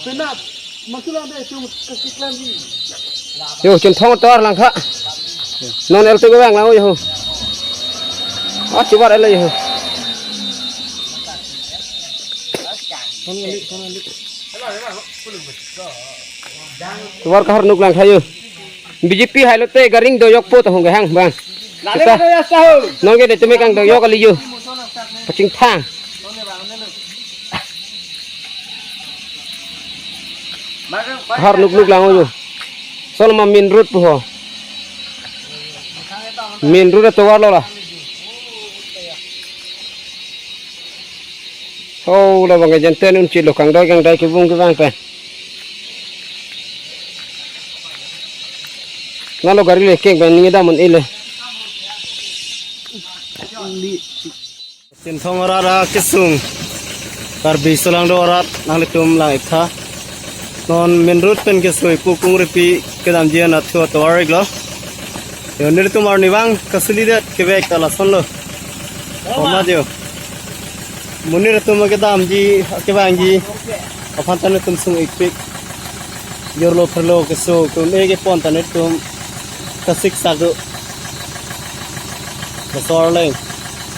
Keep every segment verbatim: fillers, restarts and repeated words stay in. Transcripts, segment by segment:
Penap, masulang deh, cuma kesiklan di. Yo, Chinthong atovar langtha. Non L T ko bang lang yo. Ah, chubar ele yo. Chubar kahar nuk langtha yo. B J P hai lote garing do yok po ta hung hang bang. Lale kita, lale ya sahu. Non ke de tumi kang do yok kali yo. Pachingthang. Har nuk nuk lang yo. Sol ma main road pu ho. Main road atovar lo la. Oh, la bang janten un chilo kangdoi kangdoi kevung kevang pen. Nalo gari le keng pen ningdam un-e le. Chinthong arat akesung, Karbi Solangdo arat nanglitum lang-iktha. Non main road pen kesui pu Kungripi kedamji anatthu atovar iklo. Yo, nelitum arnivang kasulidet kevek ta lasonlo. Oma jo. Monit atum akedamji, akevangji aphan ta nelitum sung-ikpik. Jorlo pherlo keso ke-un-e kepon ta nelitum kasik sak do. Laso arleng,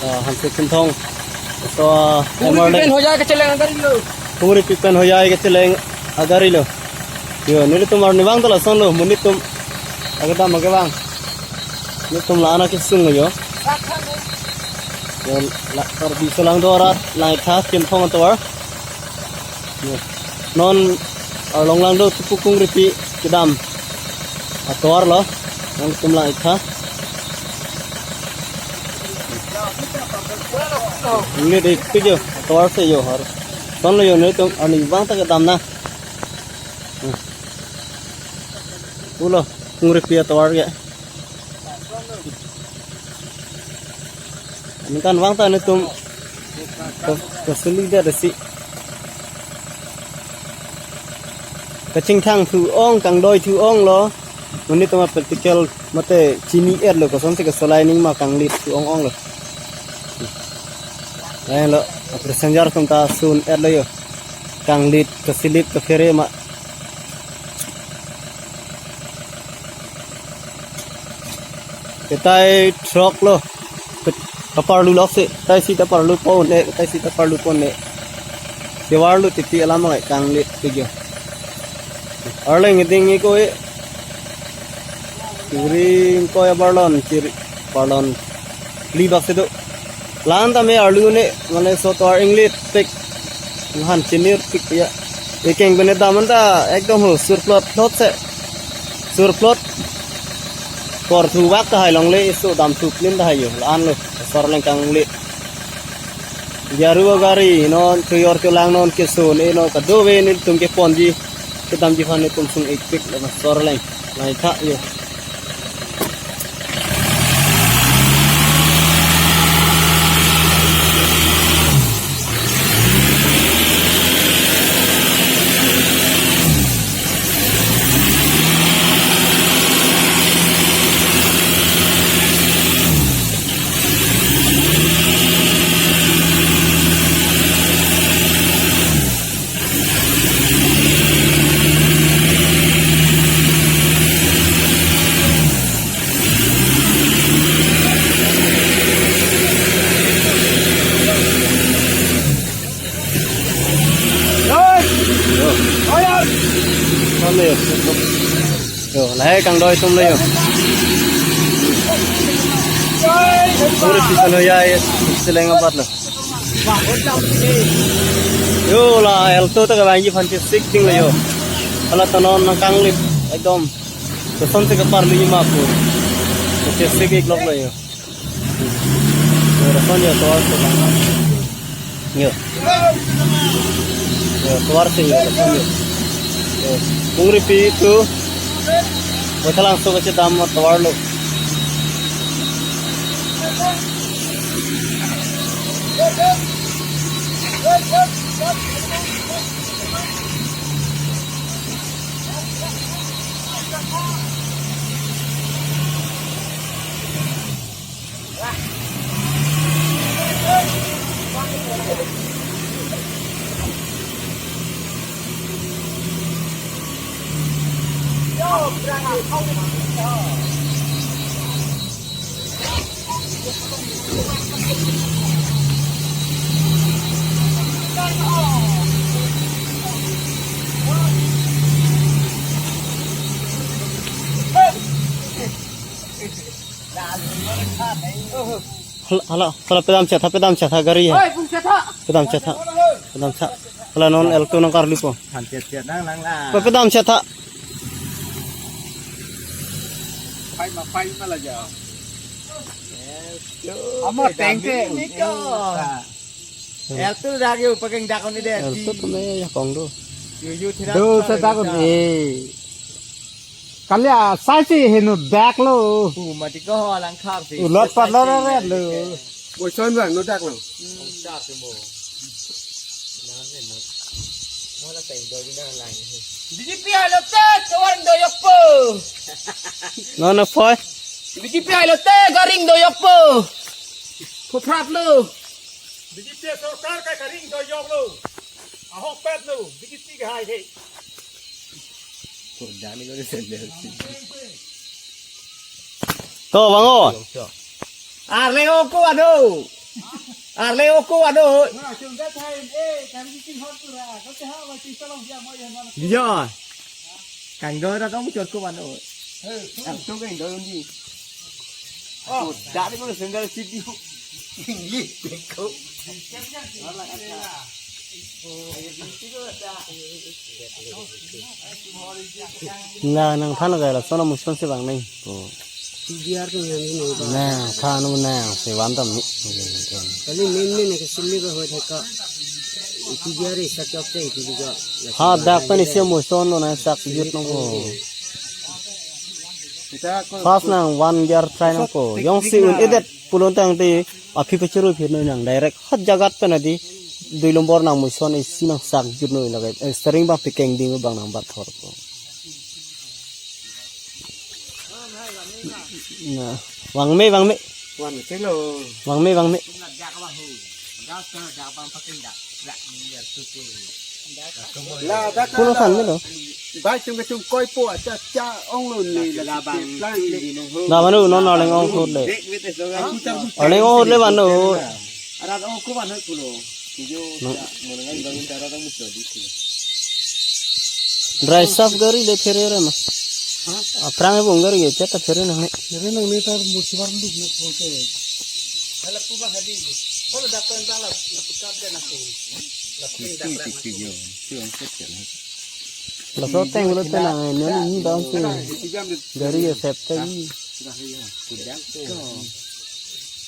ah, Hanse Chinthong. Laso, ah, Kungripi pen Hojai kecheleng agarilo. Kungripi pen Hojai kecheleng agarilo. Yo, nelitum arnivang ta lasonlo, monit atum akedam akevang. Nelitum la-an akesung yo. Yo, la Karbi Solangdo arat lang-iktha Chinthong atovar. Yo. Non arlong lang do pu Kungripi kedam atovar lo. Nangtum lang-iktha. Neli dei tu jo, atovar si yo har. Lasonlo yo, nelitum arnivang ta kedam nang. Hmm. Pulo, Kungripi atovar ke. Ningkan vang ta nelitum ke-, kesulidet si. Kachingthang thu-ong, kangdoi thu-onglo. Monit atum practical mate chini-etlo, kosonsi kesolai aning ma kanglit thu-ong-onglo. Lahenlo, passenger atum ta sun-etlo yo. Kanglit, kasilip, kaphere ma. Ketai throk lo. Kaparlu lok si, tai si ta parlu pon-e, tai si ta parlu pon-e. Kevarlu titi alam ngai kanglit ke jo. Arleng ding-e ko-e. Kuri ko ya barlon, kiri barlon. Li bak si do. Lan tame arlu ne, mane so atovar inglit pik. Ngan chinir pik ya. Ekeng bene dam anta ekdom ho, surplot plot se. Surplot. Kor thu vak tahai longle, isu dam thu plin tahai yo. La-anlo, laso arleng kanglit. Jaru gari, non, tuyor tulang non, keso, ne, non, kadokave nelitum keponji. Kedamji aphan nelitum sung-ikpik, laso arleng. Lang-iktha yo. Yo, lahai kangdoi atum le yo. Kungripi pen Hojai, seleng abat lo. Yo, la Alto ta kevangji aphan chesik ding lo yo. Hala ta non nangkanglit ekdom. Kosonsi kaparlu ma pu. Chesik-ik lok lo yo. Yo, lason yo, atovar si lang. Yo. Yo, atovar si yo, lason yo. Yo. Kungripi tu. Baithalangso kachedam atovar lo. Hala, hala, hala, pedam chetha, pedam chetha gari hai. Oi, pung chetha. Pedam chetha. Pedam chetha. Hala non Alto nangkarlipo. Than chet chet nang lang lang. Pe-, pedam chetha. Pai ma, pai ma la ja. Ama teng te. Niko. Alto dak yo pakai dak on ni deh. Alto tame ya kong do. Yo yo thira. Do sa dak on ni. Kali asai si henu dak lo. Pu mati ko ho lang khap si. Ulot patlot ret lo. Boison bang no dak lo. Sa si mo. Na ne mo. Mo la teng do na lang. B J P alote, kawan do yok po. No, no, poi. B J P alote, garing do yok po. Phophrap lo. B J P sorkar ka garing do yok lo. Ahok pet lo. B J P ka hai hai. Kordani ko sendal. To, bango. Arleng oko ado. Arleng oko ado. Dia. Kang do ra dong chot ko ado. Ang tu kang do ni. Oh, dari ko sendal sidi. Ini beko. Na nangthan kai lason amuson si vang nangpo. T D R ko yang ini ba. Na, than mo na, si van tam ni. Kali main main ke sili ko hoi theka. T D R sa chok te, T D R ko. Ha, dak pen isi amuson lo na sak jut nangpo. First nang one gear try nangpo. Jongsi un-edet pulote aphi pachuru phir noi nang direct hot jagat pen adi dui lombor nang muson isi nang sak jut noi lake, eh, steering bang pikeng ding bang nang bat thor ko. Na, vang me, vang me. Wan te lo. Vang me, vang me. Pulo than me lo. Bai tum ke tum koi po acha cha ong lo ni la bang. Na manu non Arleng ong thot le. Arleng ong thot le manu. Arat ong ko manu pulo. Kijo. Dry saf gari le phere re ma. Aphrang bong gari ye chata phere nang ne. Phere nang ne ta mursi bar duk na thon ke. Hala pu ba hadi. Hala dak pen dak la, la pickup de na ko. La pen dak la na ko. Laso teng lo tenang ne ni dong si. Gari ye sep te.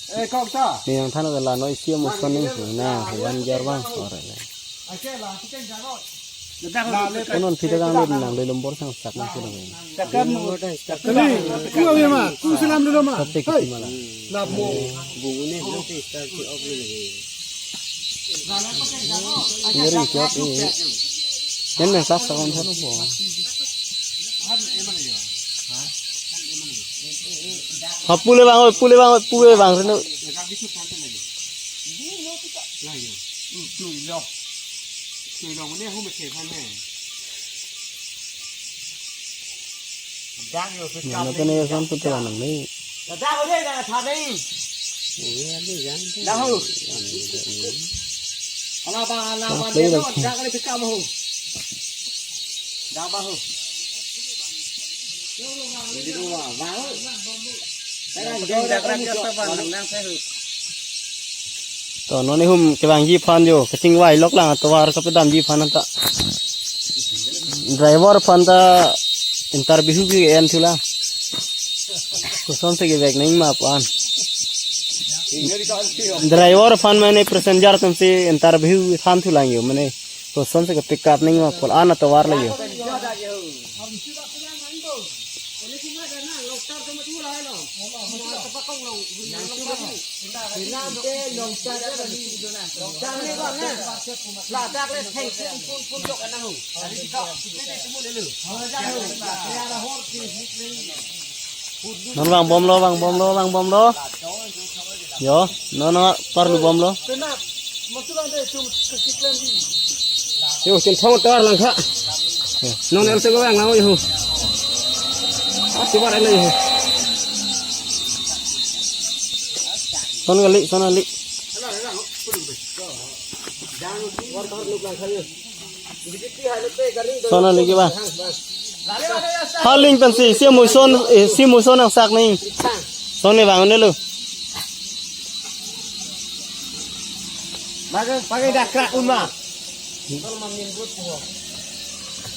Eh, kok ta. Ni nangthan ke la noi isi amuson ni na, wan jar bang ore le. Konon phi ta kang le nang le lombor sang sak nang si nang. Kali, ku awi ma, ku selam dulu ma. Sate kiti mala. Lamo. Ngeri siap ni. Yan nang sak sak on thano po. Ha, pule bang, oi, pule bang, oi, pule bang, reno. Nana kene son putra nang ni. Lahu. Ala ba, ala ba, play lagi. To non ihum kevangji aphan jo, kachingvai lok lang atovar kapedamji aphan ta. Driver aphan ta interview ke-en thu lang. Kosonsi kevek nangji ma pu an. Driver aphan mane passenger atumsi interview than thu lang jo mane. Kosonsi ke pick up nangji ma pu an atovar le jo. Non vang bom lo, vang bom lo, vang bom lo. Jo, non non parlu bom lo. Yo, chin thong tar lang kha. Non el te ko vang lang yo. Sibar ele. Son kali, son kali. Son kali ke ba? Haling pensi, si muson, eh, si muson nangsak ni. Son ni bang ne lo. Pakai, pakai dakrak un ma.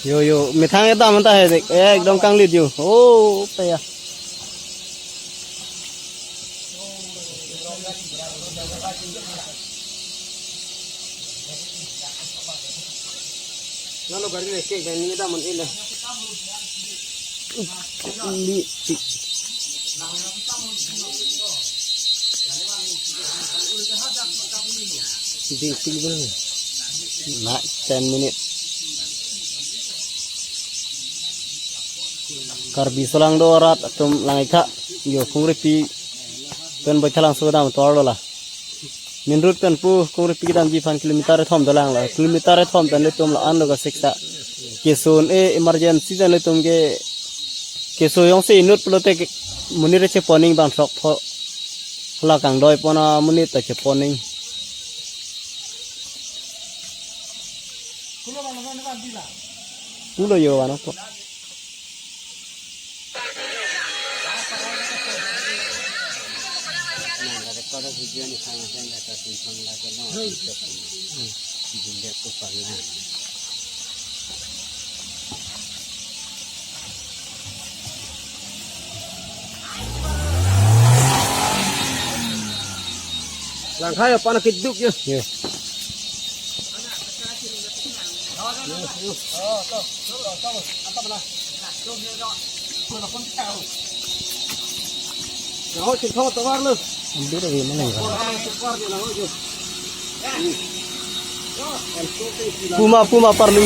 Yo, yo, methang kedam ta hai dek. Eh, ekdom kanglit yo. Oh, pe ya. Nalo gari ne kek dan ni kedam un ele. Di, di. Di, di, di. Na, ten minute. Karbi solang do arat atum lang-ik tha. Yo, Kongripi pen Baithalangso kedam atovar lo la. Main road pen pu Kongripi kedamji aphan kilometer kethom dolang la. Kilometer kethom pen ilitum la-an lo ka six ta. Keso un-e emergency pen ilitum ke keso jongsi inut pulote ke monit cheponing bang throk pho. Hala kangdoi pon amonit ta cheponing. Pulo yo ano po. Langkha yo, pana kiduk yo. Yo. Nahok chinthong atovar lo. Ambil lagi mana ya? Atovar di nahok yo. Puma, puma parlu.